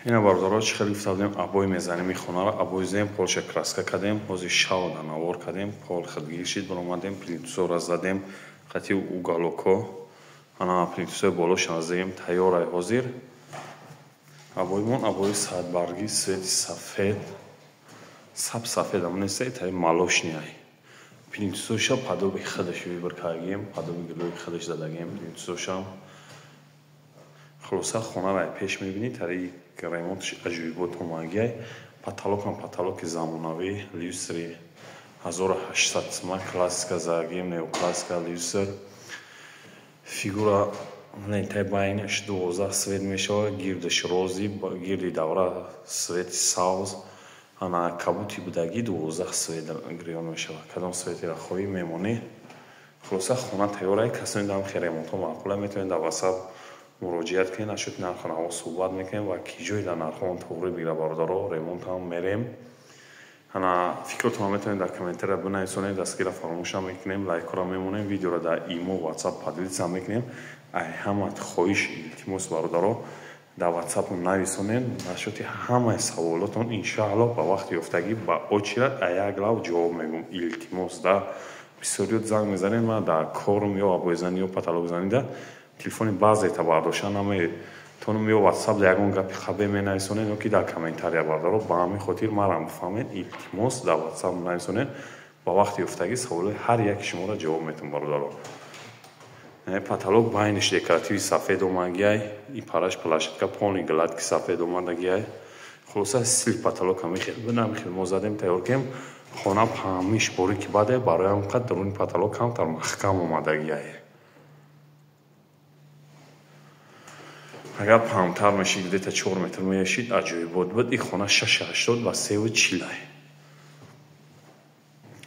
Ина бародаро, чӣ хеле гуфта будем, обой мезанем ин хонаро, обой зем, полша краска кардем, ҳозир шав да навор кардем, пол худгир шид, баромадем, плинтусоро задем, хати уголоко, ана плинтусои болошам зем, тайёрай ҳозир. Обоимон обои садбаргӣ, цвети сафед, саб сафед ам нест, таи молочный. Плинтусоша подобие худаш выбор кардагем, подобие гилои худаш задагем плинтусошам. Хулоса, хонаро пеш мебинӣ, тари ремонтш аҷоибот омадагиай. Потолокам потолоки замонавӣ, люстри 1800 сма, классика задагем, неоклассика люстр. Фигура лентай байнаш 12 свет мешавад, гирдаш розӣ, гирди давра свети сабз, ана кабути будагӣ 12 свет гирён мешавад. Кадом светеро хоҳӣ, мемонӣ. Хулоса, хона тайёрай, касоне дар хел ремонтҳо маъқула, метавонед дар WhatsApp муроҷиат кунед, нашуд нарху наво суҳбат мекунем ва ки ҷое дар нархҳоон туғрӣ бигира, бародаро, ремонтам мерем. Ана фикротонро метавонед дар комментария бинависонед, дастгира фаромӯш намекунем, лайкҳоро мемонем, видеоро дар имо, WhatsApp поделиться мекунем. Ай ҳама хоҳиш, илтимос, бародаро, дар WhatsApp нависонед, нашуди ҳамаи саволотон иншааллоҳ ба вақти ёфтагӣ ба очередь як лав ҷавоб мегӯм. Илтимос, да бисёриёт занг мезанед, ман дар корум ё обойзанӣ ё потолокзанида телефони баъзета бардошта наметонам, ё WhatsApp да ягон гапи хабе менависонед, ё ки дар комментария, бародаро, ба ҳамин хотир марам бифаҳмед, илтимос, дар WhatsApp нависонед, ба вақти ёфтагӣ саволои ҳар яки шуморо ҷавоб метавон, бародаро. Потолок байниш декоративи сафед омадагиай, и параш площадка полный гладкий сафед омадагиай. Хулоса, стиль потолок ҳамин хел буд, ҳамин хел мо задем, тайёр кардем. Хона ҳамиш борики баде, барои ҳам қад даруни потолок камтар маҳкам омадагиай. Агар паҳнтар мешид, где-то 4 метр мешид, аҷоибот буд. Ин хона 6,80 ба 3,40.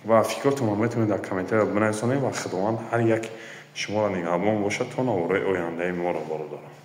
Ва фикротонро метавонед дар комментария бинависонед ва Худованд ҳар як шуморо нигаҳбон бошад то навораи ояндаи моро, бародарон.